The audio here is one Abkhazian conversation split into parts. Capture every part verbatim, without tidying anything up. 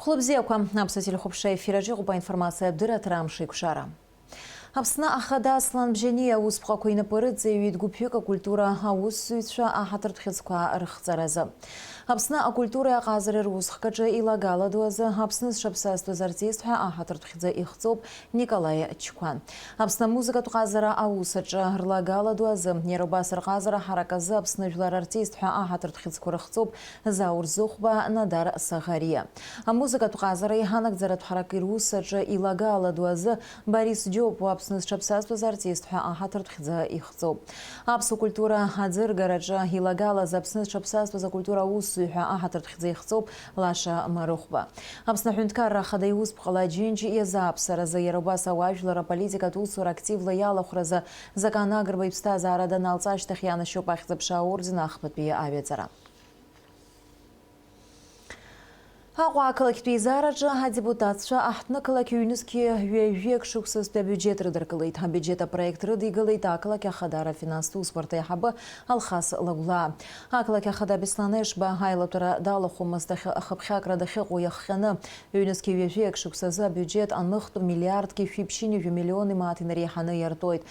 Хәлыбзиақәа, аԥсуа телехәаԥшра ефир аҿы иҟоуп аинформациатә дырраҭара Амш еиқәшара. Аԥсны Ахада Аслан Бжьаниа аусԥҟақәа инапы рыҵаҩит гәыԥҩык акультура аусзуҩцәа аҳаҭыртә хьыӡқәа рыхҵаразы. Аԥсны акультуреи аҟазареи русхкаҿы илагала ду азы Аԥсны зҽаԥсазтәыз артист ҳәа аҳаҭыртә хьӡы ихҵоуп Николаи Чқәан. Аԥсны амузыкатә ҟазара аус аҿы рлагала ду азы, иара убас рҟазара ҳарак азы Аԥсны жәлар артист ҳәа аҳаҭыртә хьыӡқәа рыхҵоуп Заур Зыхәба, Надар Саӷариа. Амузыкатә ҟазара иҳанагӡаратә ҳарак ирус аҿы илагала ду азы Борис Џьопуа Аԥсны зҽаԥсазтәыз артист ҳәа аҳаҭыртә хьӡы ихҵоуп. Аԥсуа культура аӡыргараҿы илагалаз Аԥсны зҽаԥсазтәыз акультура аусзуҩ ҳәа аҳаҭыртә хьӡы ихҵоуп Лаша Марыхәба. Аԥсны аҳәынҭқарра ахада иусԥҟала Џьынџь иазааԥсаразы, иара убас ауаажәлар аполитикатә усура активла иалахәразы Закан Агрба иԥсҭазаара даналҵ ашьҭахь ианашьоуп Ахьӡ-аԥша аорден ахԥатәи аҩаӡара. Аҟәа ақалақьтә еизараҿы адепутатцәа аҳҭнықалақь ҩнызқьи ҩажәи акы шықәсазтәи абиуџьеҭ рыдыркылеит. Абиуџьеҭ апроект рыдигалеит ақалақь ахадара афинанстә усбарҭа аиҳабы Алхас Лагәлаа. Ақалақь ахада Беслан Ешба аилатәара далахәымызт, ахь-, ахыԥхьакра дахьыҟоу иахҟьаны. Ҩнызқьи ҩажәи акы шықәсазы абиуџьеҭ аныхтә миллиардки шәи ԥшьынҩажәи миллиони мааҭ инареиҳаны иартуеит.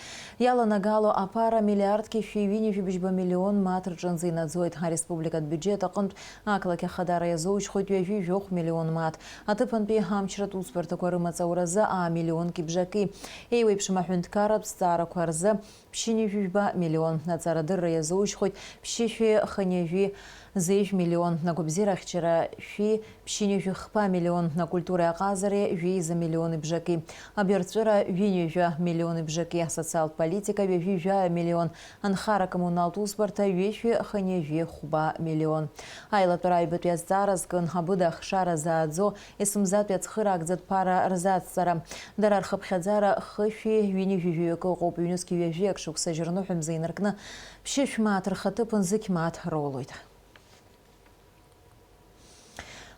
Иаланагало аԥара миллиардки шәи ҩынҩажәи быжьба миллион мааҭ рҿынӡа инаӡоит. Ареспубликатә биуџьеҭ аҟынтә ақалақь ахадара иазоужьхоит ҩажәи жәохә миллион мааҭ. Аҭыԥантәи амчратә усбарҭақәа рымаҵ ауразы аа миллионки бжаки. Еиуеиԥшым аҳәынҭқарратә зҵаарақәа рзы ԥшьынҩажәи жәба миллион. Аҵарадырра иазоужьхоит ԥшьышәи хынҩажәи зеижә миллион. Агәабзиара ахьчара шәи ԥшьынҩажәи хԥа миллион. Акультуреи аҟазареи жәеиза миллиони бжаки. Абаҩрҵәыра ҩынҩажәа миллиони бжаки. Асоциалтә политика ҩажәи жәаҩа миллион. Анхара-коммуналтә усбарҭа ҩышәи хынҩажәи хәба миллион. Аилатәара аҩбатәи азҵаара зкын абыда ахшара зааӡо есымзатәи ацхыраагӡатә ԥара рзацҵара. Дара рхыԥхьаӡара хышәи ҩынҩажәи жәаҩакы ыҟоуп, ҩнызқьи ҩажәи акы шықәса жьырныҳәамза инаркны ԥшьышә мааҭ рхаҭыԥан зықь мааҭ роулоит.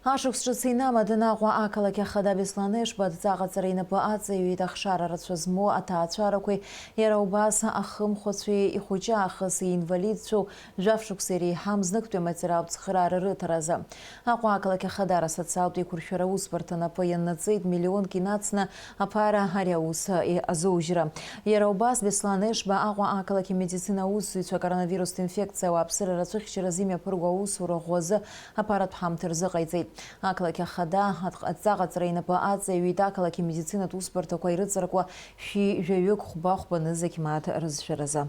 Ашықәс ҿыц инамаданы Аҟәа ақалақь ахада Беслан Ешба адҵа ҟаҵара инапы аҵаҩит. Ахшара рацәа змоу аҭаацәарақәеи, иара убас ахымхәацәеи, ихәыҷы аахыс иинвалидцәоу, жәаф шықәса иреиҳам зныктәи аматериалтә цхыраара рыҭаразы. Аҟәа ақалақь ахадара асоциалтә еиқәыршәара усбарҭа напы ианнаҵеит миллионк инацны аԥара ари аус азоужьра. Иара убас Беслан Ешба Аҟәа ақалақь амедицина аусзуҩцәа коронавирустә инфекциа ауааԥсыра рацәыхьчаразы имҩаԥырго аусура ӷәӷәазы аԥаратә ҳамҭа рзыҟаиҵеит. Ақалақь ахада адҵа ҟаҵара инапы аҵаҩит ақалақь амедицинатә усбарҭақәа ирыҵаркуа шәи жәаҩык хәба-хәба нызқь мааҭ рызшәаразы.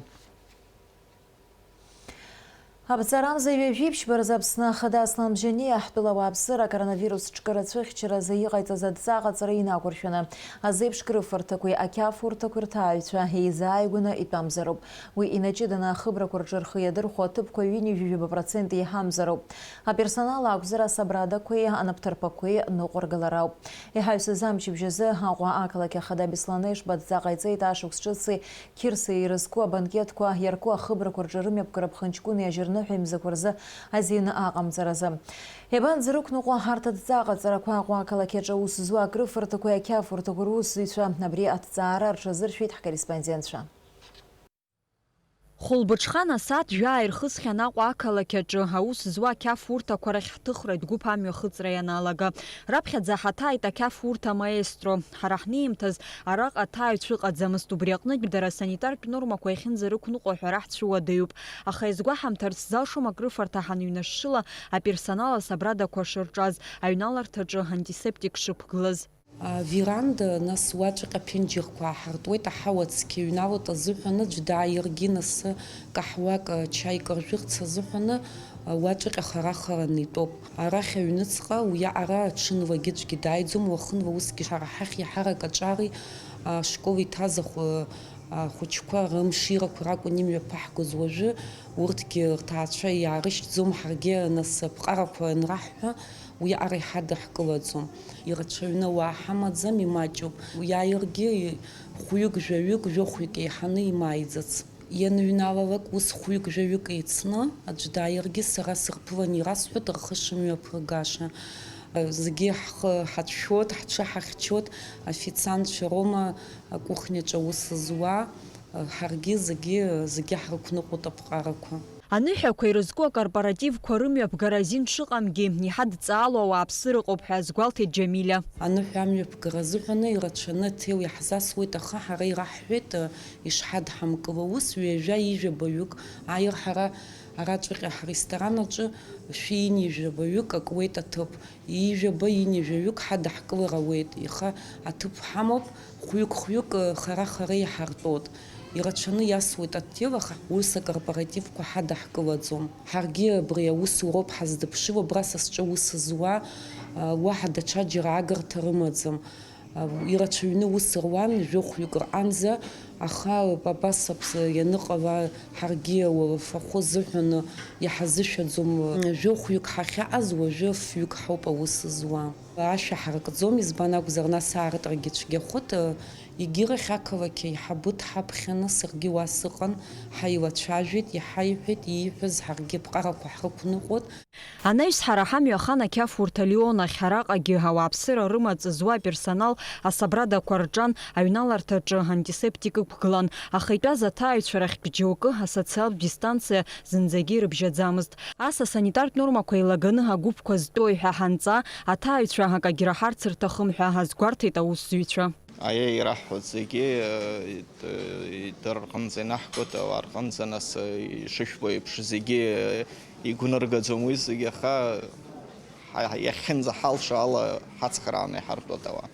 Абҵарамза ҩажәи ԥшьба рзы Аԥсны ахада Аслан Бжьаниа ҳтәыла ауааԥсыра акоронавирус ҿкыра ацәыхьчаразы иҟаиҵаз адҵа ҟаҵара инақәыршәаны, азеиԥш крыфарҭақәеи ақьафурҭақәеи рҭааҩцәа еизааигәаны итәамзароуп. Уи инаҷыданы ахыбрақәа рҿы рхы иадырхәо аҭыԥқәа ҩынҩажәи жәаба процент еиҳамзароуп. Аперсонал акәзар, асабрадақәеи анапҭарԥақәеи ныҟәаргаларауп. Иҳаҩсыз амчыбжь азы Аҟәа ақалақь ахада Беслан Ешба адҵа ҟаиҵеит ашықәс ҿыци Қьырсеи ирызку абанкетқәа иарку ахыбрақәа рҿы рымҩаԥгара ԥхынҷкәыни ажьырныҳәа имзақәа рзы азин аҟамҵаразы. Иабанӡарықәныҟәо арҭ адҵа ҟаҵарақәа Аҟәа ақалақь аҿы аус зуа акрыфарҭақәеи ақьафурҭақәеи русзуҩцәа? Абри аҭҵаара рҽазыршәеит ҳкорреспондентцәа. Хәылбыҽхан асааҭ жәаа ирхысхьан Аҟәа ақалақь аҿы аус зуа ақьафурҭақәа рахь ҳҭыхратә гәыԥ амҩахыҵра ианалага. Раԥхьаӡа ҳаҭааит ақьафурҭа маестро. Ҳара ҳнеимҭаз араҟа аҭааҩцәа ыҟаӡамызт, убри аҟнытә дара асанитартә нормақәа иахьынӡарықәныҟәо ҳәа раҳцәыуадаҩуп. Аха иазгәаҳамҭарц залшом акрыфарҭа ҳанҩнашыла аперсонал асабрадақәа шырҿаз, аҩналарҭаҿы антисептик шықәгылаз. Аверанда, нас уаҵәҟьа аԥенџьырқәа ааҳартуеит, аҳауа цқьа иҩналоит азыҳәан, аӡә дааиргьы, нас каҳуак, чаик ржәырц азыҳәан, уаҵәҟьа хара-хараны итәоуп. Арахь аҩныҵҟа уиаҟара аҽынлагьы аӡәгьы дааиӡом, уахынла усгьы ҳара ҳахь иаҳарак аҿари ашкол иҭаз ахәы-, ахәыҷқәа рымширақәа ракәын имҩаԥаҳгоз уажәы, урҭгьы рҭаацәа иаарышьҭӡом, ҳаргьы нас аԥҟарақәа анраҳҳәа, уиаҟара иҳадаҳкылаӡом. Ирацәаҩны ауаа ҳамаӡам, имаҷуп. Уиааиргьы хәҩык, жәаҩык, жәохәҩык еиҳаны имааиӡац. Ианҩналалак, ус хәҩык, жәаҩык еицны, аӡә дааиргьы, сара сырԥыланы ирасҳәоит рхы шымҩаԥыргаша. Зегьы ҳхы ҳацәшәоит, ҳҽы ҳахьчоит, официантцәа роума акухняҿы аус зуа, ҳаргьы зегьы, зегьы ҳрықәныҟәоит аԥҟарақәа. Аныҳәақәа ирызку акорпоративқәа рымҩаԥгара азин шыҟамгьы, иҳадҵаало ауааԥсыра ыҟоуп ҳәа азгәалҭеит Џьамилиа. Аныҳәа амҩаԥгара азыҳәаны ирацәаны аҭел иаҳзасуеит, аха ҳара ираҳҳәеит, ишҳадҳамкыло ус ҩажәа ижәабаҩык, аир ҳара араҵәҟьа ҳресторан аҿы шәи ҩажәабаҩык акуеит аҭыԥ. Ҩажәаба, ҩажәаҩык ҳадаҳкылар ауеит. Иаха аҭыԥ ҳамоуп, хәҩык-хәҩык, хара-хара иҳартәоит. Ирацәаны иасуеит аҭел, аха ус акорпоративқәа ҳадаҳкылаӡом. Ҳаргьы абри аус уроуп ҳаздыԥшыло, абра са сҿы аус зуа, уаҳа даҽаџьара агарҭа рымаӡам. Ирацәаҩны ус руан, жәохәҩык рҟанӡа. Аха абас аԥс ианыҟала, ҳаргьы ауалафахәы азыҳәан иҳазышәаӡом. Жәохәҩык ҳахьааз, уажәы фҩык ҳауп аус зуа. Ашәа ҳаркӡом, избан акәзар, нас аартрагьы цәгьахоит. Егьирахь ақалақь аиҳабы дҳаԥхьаны саргьы уа сыҟан, ҳаилацәажәеит, иҳаиҳәеит, ииҳәаз ҳаргьы аԥҟарақәа ҳрықәныҟәоит. Анаҩс ҳара ҳамҩа ахан ақьафурҭа Леон ахь, араҟагьы ауааԥсыра рымаҵ зуа аперсонал асабрадақәа рҿан, аҩналарҭаҿы антисептик ықәгылан, аха итәаз аҭааҩцәа рахьтә џьоукы асоциалтә дистанциа зынӡагьы ирыбжьаӡамызт. Ас асанитартә нормақәа еилаганы агәыԥқәа зтәои ҳәа ҳанҵа, аҭааҩцәа акагьы раҳарц рҭахым ҳәа азгәарҭеит аусзуҩцәа. Аиеи, ираҳҳәоит зегьы, идыр рҟынӡа инаҳгоит, ауаа рҟынӡа, нас, ишышәбо еиԥш, зегьы игәныргаӡом уи зегьы, аха иахьынӡаҳалшо ала ҳацхрааны иҳартәоит ауаа.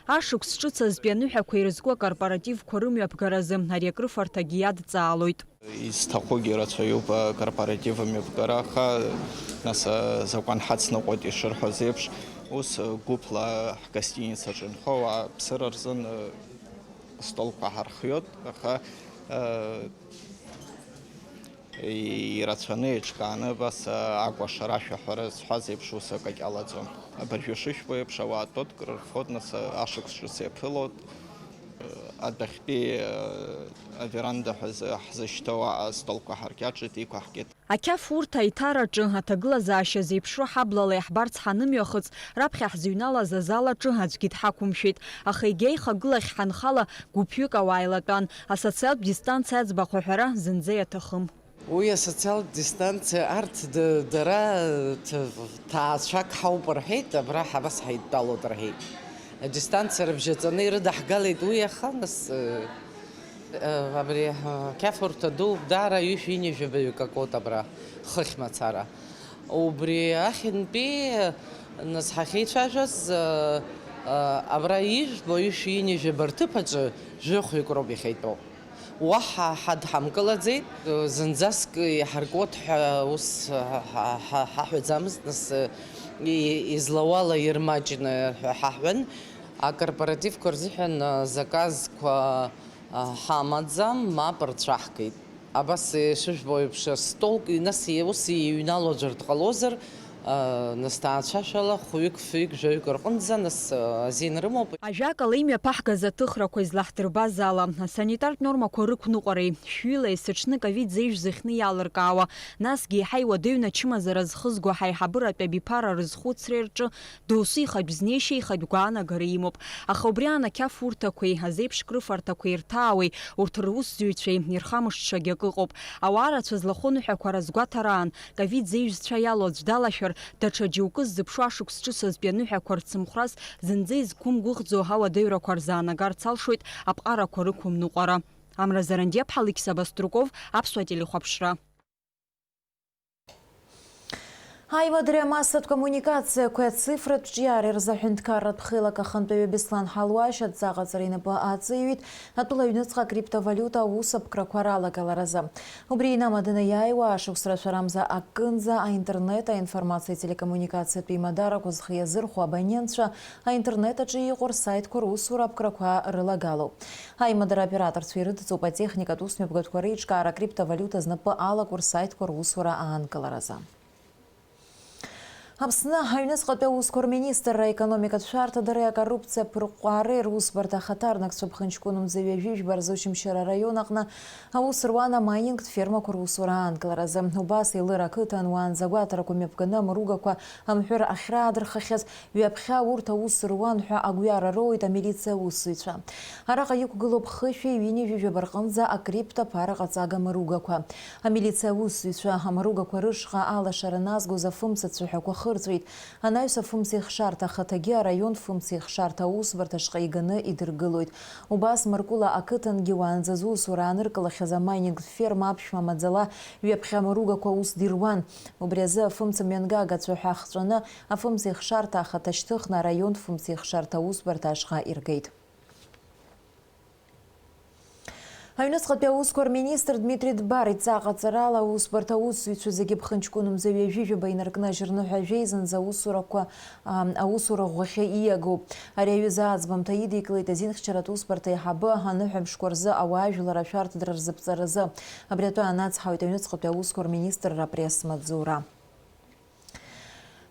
Ашықәс ҿыц азтәи аныҳәақәа ирызку акорпоративқәа рымҩаԥгаразы ари акрыфарҭагьы иадҵаалоит. Изҭахугьы рацәаҩуп акорпоратив амҩаԥгара, аха, нас, азакәан ҳацныҟәоит ишырҳәоз еиԥш, ус гәыԥла ҳгостиницаҿы инхо ауаа ԥсыра рзын столқәа ҳархиоит, аха ирацәаны еиҿкааны абас акәашара ашәаҳәара зҳәаз еиԥш ус акагь ҟалаӡом. Абыржәы ишыжәбо еиԥш, ауаа тәытәк рырфоит, нас, ашықәс ҿыц иаԥылоит. Адәахьтәи аверанда ҳәа ҳзышьҭоу астолқәа ҳаркьаҿит, иқәаҳгеит. Ақьафурҭа аиҭараҿы аҭагылазаашьа зеиԥшроу ҳаблала иаҳбарц ҳанымҩахыҵ, раԥхьа ҳзыҩналаз азал аҿы аӡәгьы дҳақәымшәеит, аха егьа ихагылахь ҳанхала гәыԥҩык ауаа еилатәан, асоциалтә дистанциа аӡбахә аҳәара зынӡа иаҭахым. Уи асоциалтә дистанциа арҭ дара ҭаацәак ҳауп рҳәеит, абра ҳабас ҳаидтәалоит рҳәеит. Адистанциа рыбжьаҵаны ирыдаҳгалеит уи, аха нас, абри ақьафурҭа ду даара ҩышәи ҩынҩажәи жәабаҩык акоуп абра хыхь мацара. Убри ахьынтәи нас ҳахьеицәажәаз, абра ижәбо ҩышәи ҩынҩажәи жәаба рҭыԥ аҿы жәохәҩык роуп иахьеитәоу. Уаҳа ҳадҳамкылаӡеит, зынӡаск иҳаркуеит ҳәа ус ҳаҳәаӡамызт, нас излауала ирмаҷны ҳәа ҳаҳәан, акорпоративқәа рзыҳәан заказқәа ҳамаӡам, мап рцәаҳгеит. Абас ишыжәбо еиԥш, столк, нас ус иҩнало аӡәыр дҟалозар, Нас ҭаацәашәала хәҩык, фҩык, жәаҩык рҟынӡа, нас, азин рымоуп. Ажәакала, имҩаԥаҳгаз аҭыхрақәа излаҳдырбаз ала, асанитартә нормақәа рықәныҟәареи, шәҩыла есыҽны ковид зеижә зыхьны иалыркаауа, насгьы еиҳа иуадаҩны ачымазара зхызго ҳаиҳабыратәи абиԥара рызхәыцреи рҿы досу ихатә знеишьеи ихатә гәаанагара имоуп. Аха убри аан ақьафурҭақәеи азеиԥш крыфарҭақәеи ирҭаауеи, урҭ русзуҩцәеи ирхамышҭшагьы акы ыҟоуп. Ауаа рацәа злахәу аныҳәақәа разгәаҭараан, ковид зеижәцәа иалоу аӡә далашәар, даҽа џьоукы ззыԥшу ашықәс ҿыц азтәи аныҳәақәа рцымхәрас зынӡа изқәымгәыӷӡо ауадаҩрақәа рзаанагарц алшоит аԥҟарақәа рықәымныҟәара. Амра Зарандиаԥҳа, Алықьса Баструков, Аԥсуа телехәаԥшра. Аимадара амассатә коммуникациақәеи ацифратә ҿиареи рзы аҳәынҭқарратә хеилак ахантәаҩы Беслан Ҳалуашь адҵа аҟаҵара инапы аҵаиҩит атәыла аҩныҵҟа акриптовалиута аусаԥкрақәа ралагаларазы. Убри инамаданы иааиуа ашықәс рацәарамза аккынӡа аинтернет, аинформациеи телекоммуникациатә еимадарақәа зхы иазырхәо абонентцәа аинтернет аҿы иҟоу рсаитқәа русура аԥкрақәа рылагалоуп. Аимадара операторцәа ирыдҵоуп атехникатә усмҩаԥгатәқәа реиҿкаара акриптовалиута знапы алаку рсаитқәа русура аанкыларазы. Аԥсны аҩныҵҟатәи аусқәа рминистрра аекономикатә шәарҭадареи акоррупциа ԥырҟәҟәаареи русбарҭа ахаҭарнакцәа ԥхынҷкәынмза ҩажәи жәба рзы Очамчыра араион аҟны аус руан амайнингтә фермақәа русура аанкыларазы. Убас Елыр ақыҭан уаанӡа агәаҭарақәа мҩаԥганы амаругақәа амҳәыр ахьраадырхахьаз, ҩаԥхьа урҭ аус руан ҳәа агәҩара роуеит амилициа аусзуҩцәа. Араҟа иқәгылоуп хышәи ҩынҩажәи жәаба рҟынӡа акриптоԥара ҟаҵага маругақәа. Амилициа аусзуҩцәа амаругақәа рышҟа алашара назгоз афымца цәаҳәақәа хырҵәеит. Анаҩс афымцеихшарҭа ахаҭагьы араион фымцеихшарҭа аусбарҭа шҟа иганы идыргылоит. Убас Маркула ақыҭангьы уаанӡа зусура ааныркылахьаз амайнингтә ферма аԥшәма маӡала ҩаԥхьа амаругақәа аус дируан. Убри азы афымца мҩангагацәа ҳәа ахҵәаны, афымцеихшарҭа ахаҭа шьҭыхны араион фымцеихшарҭа аусбарҭа ашҟа иргеит. Аҩныҵҟатәи аусқәа рминистр Дмитри Дбар идҵа ҟаҵарала аусбарҭа аусзуҩцәа зегьы ԥхынҷкәынмза ҩажәи жәаба инаркны ажьырныҳәа жәеизанӡа аусурақәа, ам, аусура ӷәӷәахьы ииагоуп. Ари аҩыза аӡбамҭа идикылеит азинхьчаратә усбарҭа аиҳабы аныҳәамшқәа рзы ауаажәлар ашәарҭадара рзыԥҵаразы. Абри атәы анацҳауеит аҩныҵҟатәи аусқәа рминистрра апресс-маҵзура.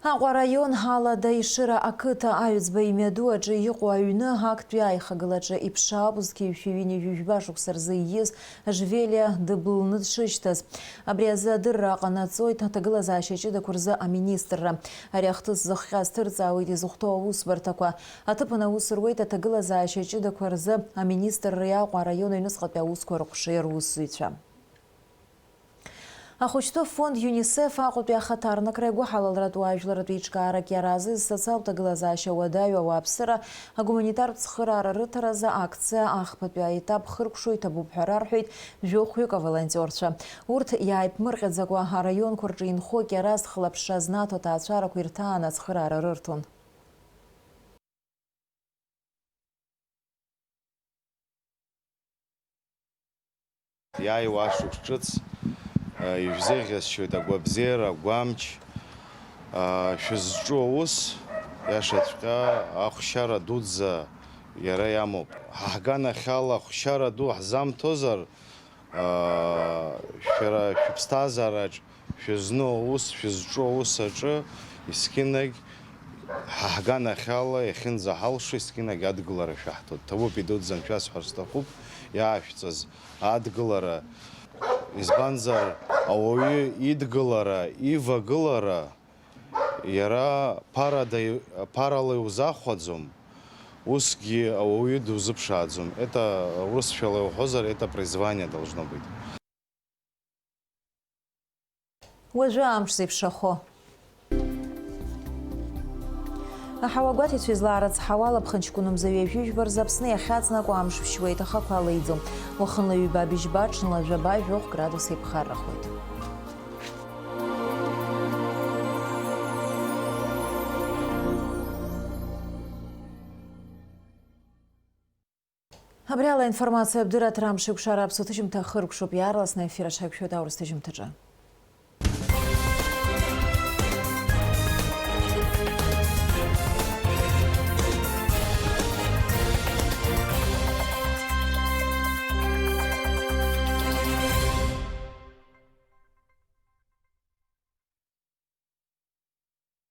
Аҟәа араион Алада Ешыра ақыҭа Аҩӡба имҩаду аҿы иҟоу аҩны актәи аихагылаҿы иԥшаауп зқьи жәшәи ҩынҩажәи жәба шықәса рзы ииз Жвелиа дыблны дшышьҭаз. Абри азы адырра аҟанаҵоит аҭагылазаашьа ҷыдақәа рзы аминистрра. Ари ахҭыс зыхҟьаз ҭырҵаауеит изыхәҭоу аусбарҭақәа. Аҭыԥан аус руеит аҭагылазаашьа ҷыдақәа рзы аминистрреи Аҟәа араион аҩныҵҟатәи аусқәа рыҟәшеи русзуҩцәа. Ахәыҷтәы фонд ЮНИСЕФ Аҟәатәи ахаҭарнакра игәыҳалалратә уаажәларратә еиҿкаарак иаразы социалтә ҭагылазаашьа уадаҩу ауааԥсыра, агуманитартә цхыраара рыҭаразы акциа ахԥатәи аетап хыркәшо иҭабуп ҳәа рарҳәеит жәохәҩык аволонтиорцәа. Урҭ иааиԥмырҟьаӡакәа араионқәа рҿы инхо кьараз хылаԥшра знаҭо аҭаацәарақәа ирҭааны ацхыраара рырҭон. Иааиуа ашықәс ҿыц, а, ижәзеӷьасшьоит агәабзиара, агәамч, а, шәызҿу аус, иашаҵәҟьа ахәшьара дуӡӡа иара иамоуп. Ҳа ҳганахьала ахәшьара ду ҳзамҭозар, аа, шәара шәыԥсҭазаараҿ шәызну аус, шәызҿу аус аҿы есқьынагь ҳа ҳганахьала иахьынӡаҳалшо есқьынагь адгылара шәаҳҭоит. Ҭабуп, идуӡӡан шәасҳәар сҭахуп, иаашәҵаз адгылара, избанзар, ауаҩы идгылара, ивагылара, Иара ԥарада, ԥарала иузахәаӡом, усгьы ауаҩы дузыԥшааӡом. Это, урысшәала иуҳәозар, это призвание должно быть. Уажәы амш зеиԥшрахо. Аҳауа гәаҭеицәа излаарыцҳауа ала, ԥхынҷкәынмза ҩажәи жәба рзы Аԥсны иахьаҵнакуа амш ԥшьуеит, ахақәа леиӡом. Уахынла ҩба быжьба, ҽынла жәаба, жәохә градус еиԥхаррахоит. Абри ала аинформациатә дырраҭара амш еиқәшара аԥсуа ҭыжьымҭа ахыркәшоуп, иаарласны аефир аҽаиқәшәоит аурыс ҭыжьымҭаҿы.